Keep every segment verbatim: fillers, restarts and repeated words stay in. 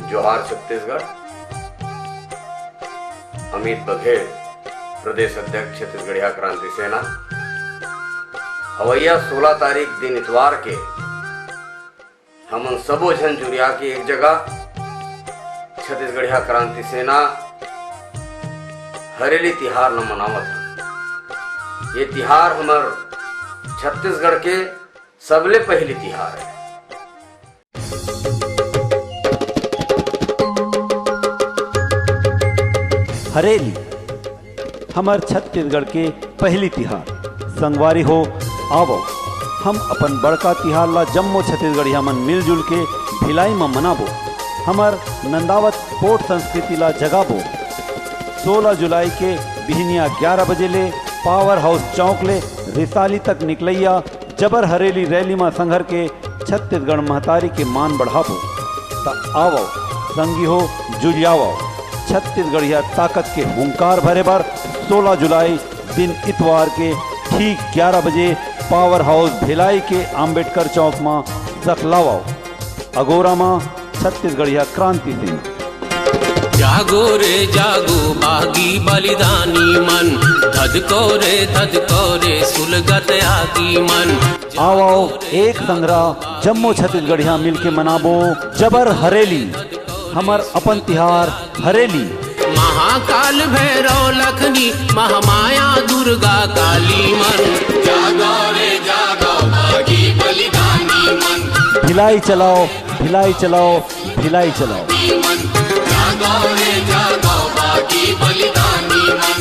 जोहार छत्तीसगढ़। अमित बघेल, प्रदेश अध्यक्ष छत्तीसगढ़िया क्रांति सेना। अवइया सोलह तारीख दिन इतवार के हमन सबो झन जुरिया के एक जगह छत्तीसगढ़िया क्रांति सेना हरेली तिहार ल मनावत हन। ये तिहार हमर छत्तीसगढ़ के सबले पहिली तिहार हे। हरेली हमर छत्तीसगढ़ के पहिली तिहार। संगवारी हो, आवव, हम अपन बड़का तिहार ला जम्मो छत्तीसगढ़िया मन मिलजुल के भिलाई म मनाबो। हमर नंदावत पोठ संस्कृति ला जगाबो। सोलह जुलाई के बिहनिया ग्यारह बजे ले पावर हाउस चौक ले रिसाली तक निकलइया जबर हरेली रैली म संघर के छत्तीसगढ़ महतारी के मान बढ़ाबो। त आवव संगी हो, जुरियावव। छत्तीसगढ़िया ताकत के हुंकार भरे बर सोलह जुलाई दिन इतवार के ठीक ग्यारह बजे पावर हाउस भिलाई के आंबेडकर चौक म सकलावव। अगोरा म छत्तीसगढ़िया क्रांति सेना। जागो रे जागो बागी बलिदानी मन, धधको रे धधको रे सुलगत आगी मन। आवव एक संघरा जम्मो छत्तीसगढ़िया मिलके मनाबो जबर हरेली, हमर अपन तिहार हरेली। महाकाल भैरव लखनी, महामाया दुर्गा काली मन। जागो रे जागो बागी बलिदानी मन। भिलाई चलाओ, भिलाई चलाओ, भिलाई चलाओ। मन। जागो रे जागो बागी बलिदानी मन।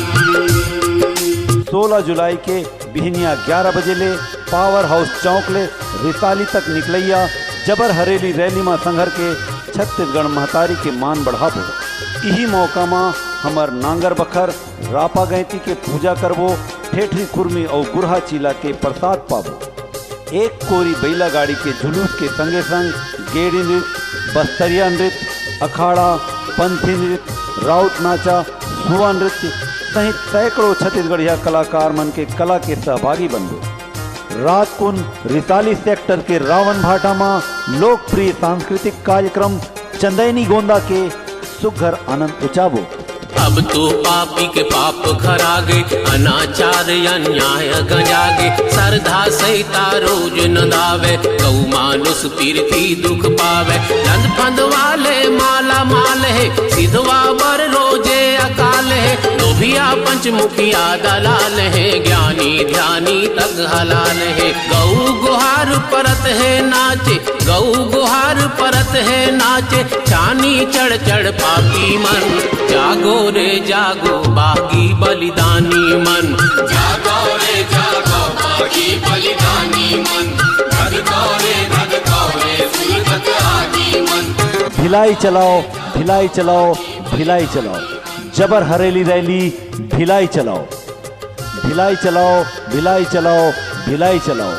सोलह जुलाई के बिहनिया ग्यारह बजे ले पावर हाउस चौक ले रिसाली तक निकलइया जबर हरेली रैली म संघर के छत्तीसगढ़ महतारी के मान बढ़ाबो। इही मौका म हमर नांगर बखर, रापा गैंती के पूजा करबो, ठेठरी खुरमी अउ गुरहा चीला के प्रसाद पाबो। एक कोरी बइला गाड़ी के जुलूस के संगे संग गेड़ी नृत्य, बस्तरिया नृत्य, अखाड़ा, पंथी नृत्य, राउत नाचा, सुआ नृत्य सहित सैकड़ों छत्तीसगढ़िया कलाकार मन के कला के सहभागी बनबो। रात कुन रिसाली सेक्टर के रावण भाटा म लोकप्रिय सांस्कृतिक कार्यक्रम चंदैनी गोंदा के सुघर आनंद उचाबो। अब तो पापी के पाप खरागे, अनाचार अन्याय गंजागे, सरधा सहिता रोज नंदावे, गौ मानुष पीरथी दुख पावे। नंद फंद वाले माला माल हे, सिधवा बर रोजे अकाल हे, लोभिया पंचमुखिया दलाल हे, ज्ञानी ध्यानी तक हलाल हे। गौ गुहार परत हे नाचे, गौ गुहार परत हे नाचे, छानी चढ़ चढ़ पापी मन। जागो रे जागो बागी बलिदानी मन। जागो रे जागो बागी बलिदानी मन। धधको रे धधको रे सुलगत आगी मन। भिलाई चलाओ, भिलाई चलाओ, भिलाई चलाओ। जबर हरेली रैली, भिलाई चलाओ। भिलाई चलाओ, भिलाई चलाओ, भिलाई चलाओ।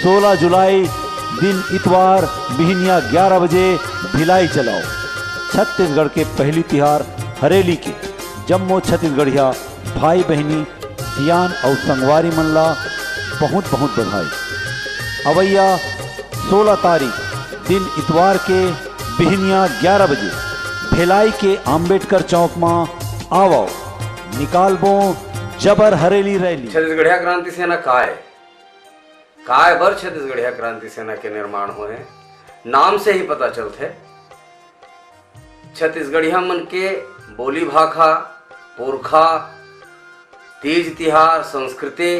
सोलह जुलाई दिन इतवार बिहनिया ग्यारह बजे भिलाई चलाओ। छत्तीसगढ़ के पहिली तिहार हरेली के जम्मो छत्तीसगढ़िया भाई बहिनी, सियान अउ संगवारी मन ला बहुत बहुत बधाई। अवइया सोलह तारीख दिन इतवार के बिहनिया ग्यारह बजे भिलाई के आंबेडकर चौक म आवव, निकालबो जबर हरेली रैली। छत्तीसगढ़िया क्रांति सेना काय? काय बर छत्तीसगढ़िया क्रांति सेना के निर्माण होए? नाम से ही पता चलथे। छत्तीसगढ़िया मन के बोली भाखा, पुरखा, तीज तिहार, संस्कृति,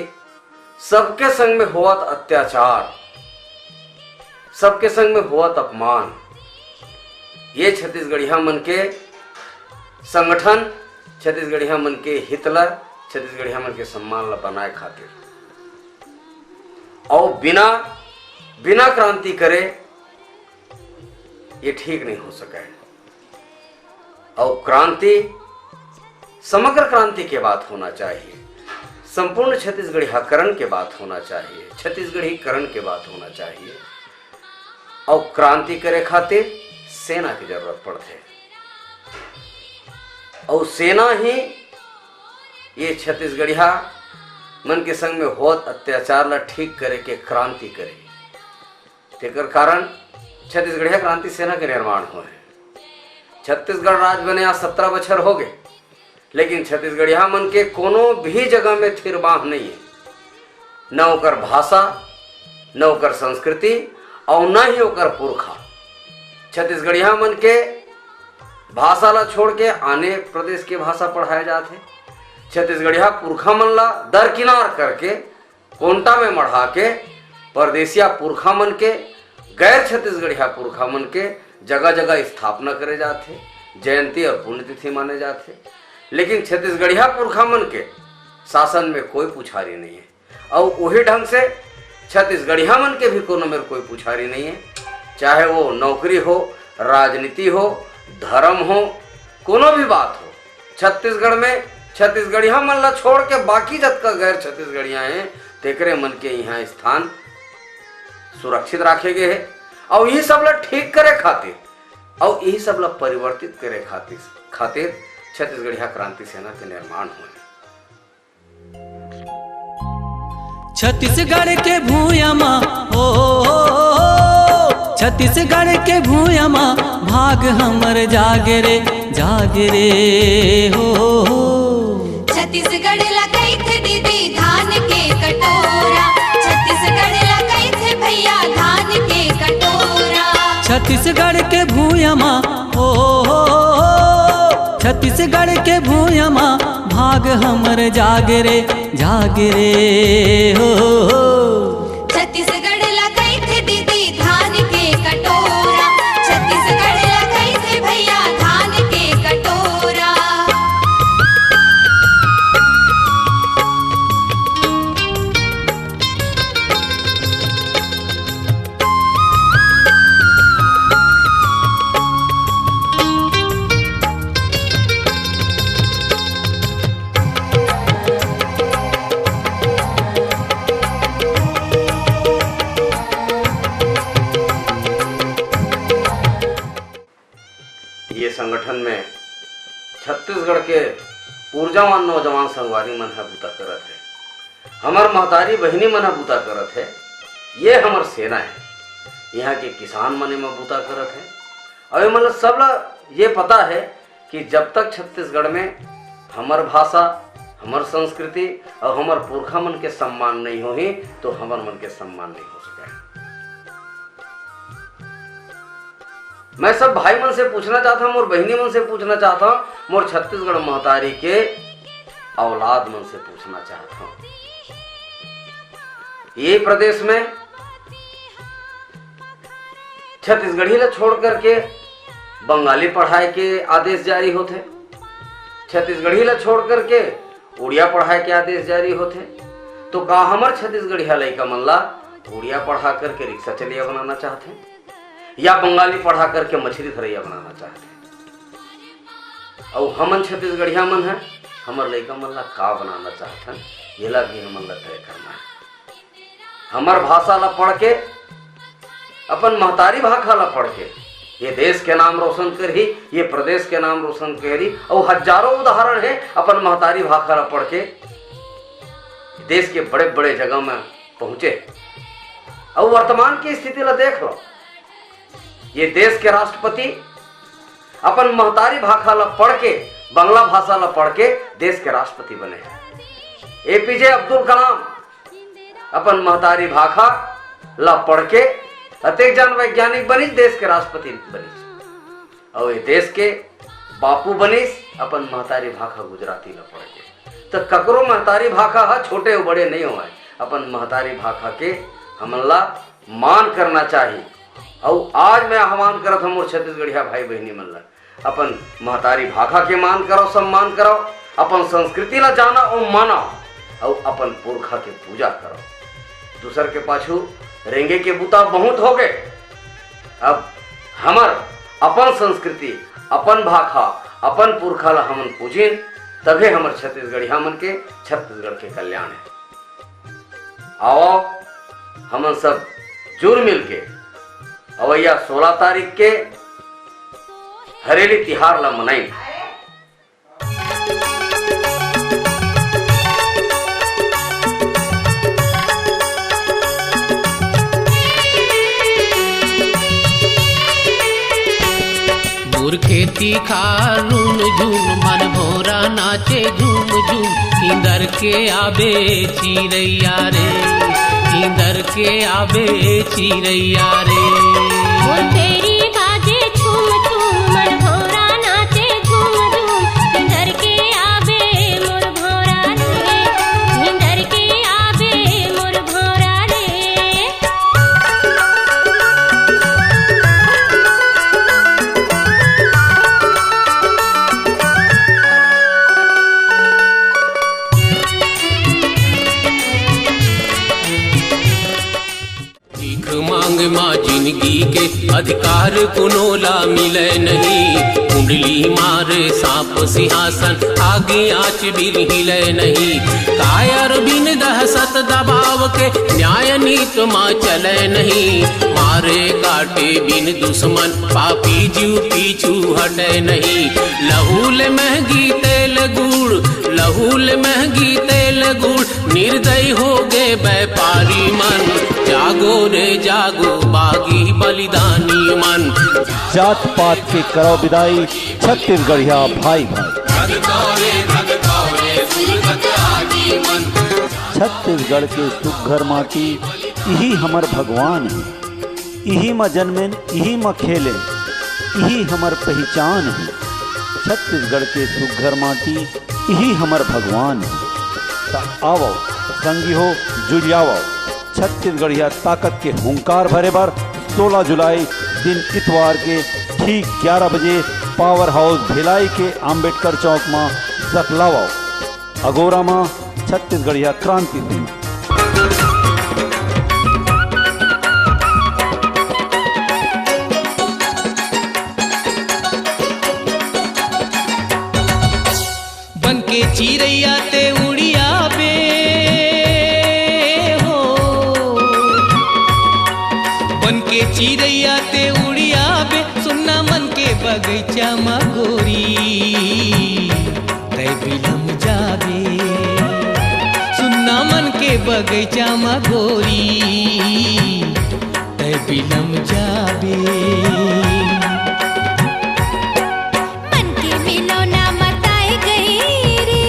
सबके संग में होवत अत्याचार, सबके संग में होवत अपमान, ये छत्तीसगढ़िया मन के संगठन, छत्तीसगढ़िया मन के हित ल, छत्तीसगढ़िया मन के सम्मान ल बनाए खातिर, अउ बिना, बिना क्रांति करे ये ठीक नहीं हो सके। अउ क्रांति, समग्र क्रांति के बात होना चाहिए, संपूर्ण छत्तीसगढ़ियाकरण के बात होना चाहिए, छत्तीसगढ़ीकरण के बात होना चाहिए। अउ क्रांति करे खातिर सेना के जरूरत पड़थे। अउ सेना ही ये छत्तीसगढ़िया मन के संग में होत अत्याचार ला ठीक करे के क्रांति करे। तेकर कारण छत्तीसगढ़िया क्रांति सेना के निर्माण होए हे। छत्तीसगढ़ राज बने आज सत्रह बछर हो गे, लेकिन छत्तीसगढ़िया मन के कोनो भी जगह में थिर बांह नहीं हे, न ओकर भाषा, न ओकर संस्कृति, और न ही ओकर पुरखा। छत्तीसगढ़िया मन के भाषा ला छोड़ के आने प्रदेश के भाषा पढ़ाए जात हे। छत्तीसगढ़िया पुरखा मन ला दरकिनार करके कोंटा में मढ़ा के परदेसिया पुरखा मन के, गैर छत्तीसगढ़िया पुरखा मन के जगह जगह स्थापना करे जात हे, जयंती और पुण्यतिथि माने जात हे। लेकिन छत्तीसगढ़िया पुरखा मन के शासन में कोई पुछारी नहीं हे, और वही ढंग से छत्तीसगढ़िया मन के भी कोनो मेर कोई पुछारी नहीं हे। चाहे वो नौकरी हो, राजनीति हो, धर्म हो, कोनो भी बात हो, छत्तीसगढ़ में छत्तीसगढ़िया मन ला छोड़ के बाकी जतका गैर छत्तीसगढ़िया हे, तेकरे मन के यहाँ स्थान सुरक्षित राखे गे हे। और यही सब ला ठीक करे खातिर, और यही सब ला परिवर्तित करे खातिर, खातिर छत्तीसगढ़िया क्रांति सेना के निर्माण होए। छत्तीसगढ़ के भूया मा, हो, छत्तीसगढ़ के भूया मा, भाग हमर जागे रे, जागे रे, हो। छत्तीसगढ़ ला कहिथे दीदी धान के कटोरा, छत्तीसगढ़ ला कहिथे भैया धान के कटोरा। छत्तीसगढ़ के भूया मा, हो, छत्तीसगढ़ के भूया मा, भाग हमर जागे रे, जागे रे, हो। छत्तीसगढ़ ला कहिथे दीदी धान के कटोरा, छत्तीसगढ़ ला कहिथे भैया धान के कटोरा। ये संगठन में छत्तीसगढ़ के ऊर्जावान नौजवान संगवारी मन ह बूता करत हे, हमर महतारी बहिनी मन ह बूता करत हे। ये हमर सेना हे। यहाँ के किसान मन एमा बूता करत हे, और ये मतलब सबला ये पता हे कि जब तक छत्तीसगढ़ में हमर भाषा, हमर संस्कृति और हमर पुरखा मन के सम्मान नहीं होही, तो हमर मन के सम्मान नहीं हो सके। मैं सब भाई मन से पूछना चाहत हूँ, मोर बहिनी मन से पूछना चाहत हूँ, मोर छत्तीसगढ़ महतारी के औलाद मन से पूछना चाहत हूँ, ये प्रदेश में छत्तीसगढ़ी ला छोड़ करके बंगाली पढ़ाए के आदेश जारी होथे, छत्तीसगढ़ी ला छोड़ करके उड़िया पढ़ाए के आदेश जारी होथे, तो का हमर छत्तीसगढ़िया लइका मन ला उड़िया पढ़ा करके रिक्शा चलिया बनाना चाहथे या बंगाली पढ़ा करके मछली धरैया बनाना चाहथे? अउ हमन छत्तीसगढ़िया मन ह, हमर लइका मन ला का बनाना चाहथन, येला भी हमन ला तय करना हे। हमर भाषा ला पढ़ के, अपन महतारी भाखा ला पढ़ के, ये देश के नाम रोशन करही, ये प्रदेश के नाम रोशन करही। अउ हजारों उदाहरण हे अपन महतारी भाखा ला पढ़ के देश के बड़े बड़े जगह में पहुंचे। अउ वर्तमान की स्थिति ला देख लो, ये देश के राष्ट्रपति अपन महतारी भाखा ला पढ़ के, बंगला भाषा ला पढ़ के देश के राष्ट्रपति बने हे। एपीजे अब्दुल कलाम अपन महतारी भाखा ला पढ़ के अतेक जान वैज्ञानिक बनिस, देश के राष्ट्रपति बनिस, अउ ये देश के बापू बनिस अपन महतारी भाखा गुजराती ला पढ़ के। तो ककरो महतारी भाखा ह छोटे अउ बड़े नहीं होवय, अपन महतारी भाखा के हमन ला मान करना चाही। अउ आज मैं आह्वान करत हूँ मोर छत्तीसगढ़िया भाई बहिनी मन ला, अपन महतारी भाखा के मान करो, सम्मान करो, अपन संस्कृति ला जाना अउ माना, अउ अपन पुरखा के पूजा करो। दूसर के पाछू रेंगे के बूता बहुत हो गए। अब हमर अपन संस्कृति, अपन भाखा, अपन पुरखा ला हमन पूजिन, तभे हमर छत्तीसगढ़िया मन के, छत्तीसगढ़ के कल्याण हे। आओ, हमन सब जुर मिल के अवैया सोलह तारीख के हरेली तिहार ला मनाइन। खेती खार रूम झूम, मन भौंरा नाचे झूम झूम। इंदर के आबे चिरैया रे, इंदर के आबे चिरैया रे। मोर पैरी बाजे झूम झूम, मन भौंरा नाचे झूम झूम। इंदर के आबे मोर भौंरा रे, इंदर के आबे मोर भौंरा रे। भीख मांग मा जिनगी के अधिकार कोनो ला मिले नहीं। कुंडली मारे सांप सिंहासन, आगी आंच बिन हिले नहीं। कायर बिन दहशत दबाव के, न्याय नीत मा चले नहीं। मारे काटे बिन दुश्मन, पापी जीव पीछू हटे नहीं। लहू ले महंगी तेल गुड़, लहू ले महंगी तेल गुड़, निर्दयी हो गे व्यापारी मन। जागो रे जागो, बागी बलिदानी मन। जात पात के करव बिदाई, छत्तीसगढ़िया भाई भाई। छत्तीसगढ़ के सुग्घर माटी, इही हमर भगवान हे। इही म जनमेन, इही म खेलेन, इही हमर पहिचान हे। छत्तीसगढ़ के सुग्घर माटी, इही हमर भगवान हे। त आवव, संगी हो, जुरियावव। छत्तीसगढ़िया ताकत के हुंकार भरे बर सोला जुलाई, दिन इतवार के ठीक ग्यारा बजे पावर हाउस भिलाई के अंबेडकर चौक म सकलावव। अगोरा म छत्तीसगढ़िया क्रांति दिन। बन के चिरैया ते उड़ियाबे हो, बन के चिरैया ते उड़ियाबे, सुन्ना मन के बगैचा म गोरी। तै बिलम जाबे, सुन्ना मन के बगैचा म गोरी, तै बिलम जाबे। मन के मिलौना मताए गई रे,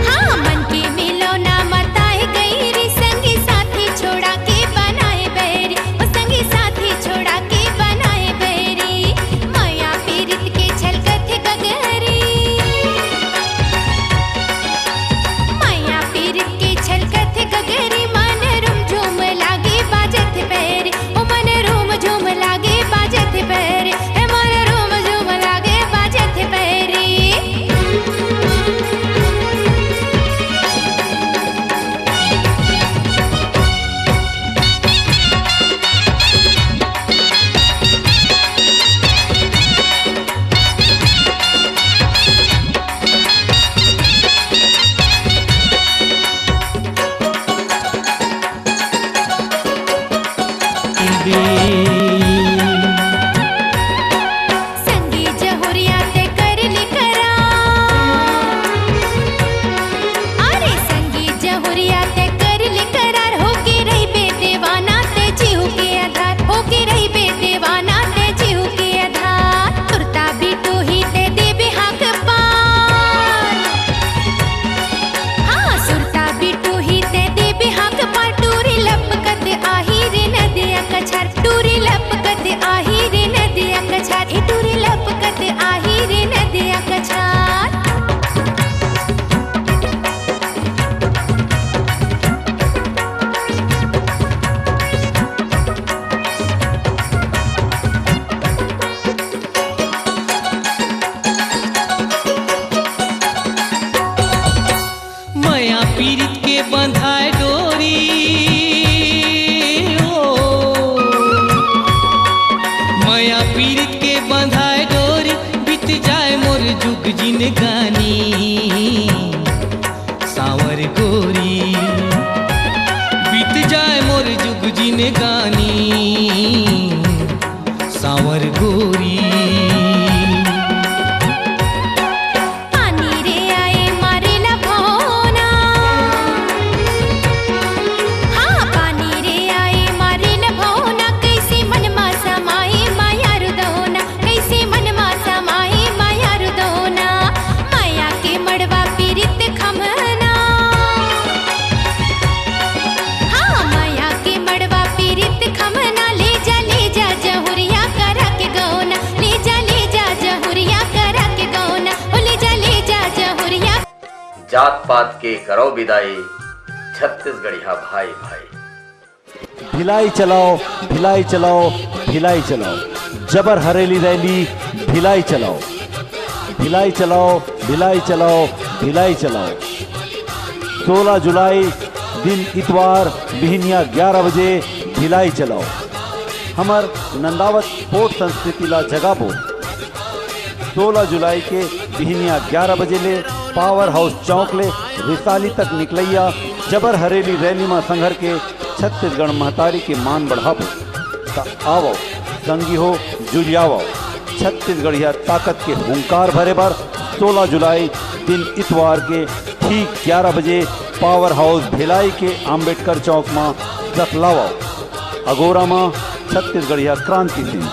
हाँ, मन के मिलौना मताए गई रे, संगी साथी छोड़ा के बनाए बैरी। ओ संगी साथी छोड़ा के बनाए बैरी, मया पीरित के छलकत गगरी। मया पीरित के छलकत गगरी, मन रुम झूम लागे बाजत बैरी। ओ मन रुम झूम लागे बाजत बैरी, ए मन रुम झूम लागे बाजत बैरी। संगी जहुरिया ते कर ले करार, अरे संगी जहुरिया ते कर ले करार, होके रहिबे देवाना ते जीव के आधार, होके रहिबे देवाना ते जीव के आधार। सुरता बिटू ही ते देबे हाक पार, हाँ, सुरता बिटू ही ते देबे हाक पार। टूरी लपकत आही रे नदिया कछार, टूरी लपकत आही रे नदिया कछार, ए टूरी लपकत आही रे नदिया कछार। मया पीरित के बंधाए डोरी, ओ, मया पीरित के बंधाए डोरी, बीत जाए मोर जुग जिनगानी, सांवर गोरी, बीत जाए मोर जुग जिनगानी, सांवर गोरी। पानी रे आए मारे ल भौना, हाँ, पानी रे आए मारे ल भौना, कैसे मन मा समाए माया रु पात पात के करव बिदाई, छत्तीसगढ़िया भाई भाई। भिलाई चलाओ, भिलाई चलाओ, भिलाई चलाओ। जबर हरेली रैली, भिलाई चलाओ। भिलाई चलाओ, भिलाई चलाओ, भिलाई चलाओ। सोलह जुलाई, दिन इतवार, बिहनिया ग्यारह बजे, भिलाई चलाओ। हमर नंदावत स्पोर्ट्स संस्कृति ला जगाबो। सोलह जुलाई के बिहनिया ग्यारह बजे ले पावर हाउस चौक ले रिसाली तक निकलइया जबर हरेली रैली म संघर के छत्तीसगढ़ महतारी के मान बढ़ाबो। त आवव, संगी हो, जुरियावव। छत्तीसगढ़िया ताकत के हुंकार भरे बर सोलह जुलाई, दिन इतवार के ठीक ग्यारह बजे पावर हाउस भिलाई के आंबेडकर चौक म सकलावव। अगोरा म छत्तीसगढ़िया क्रांति दिन।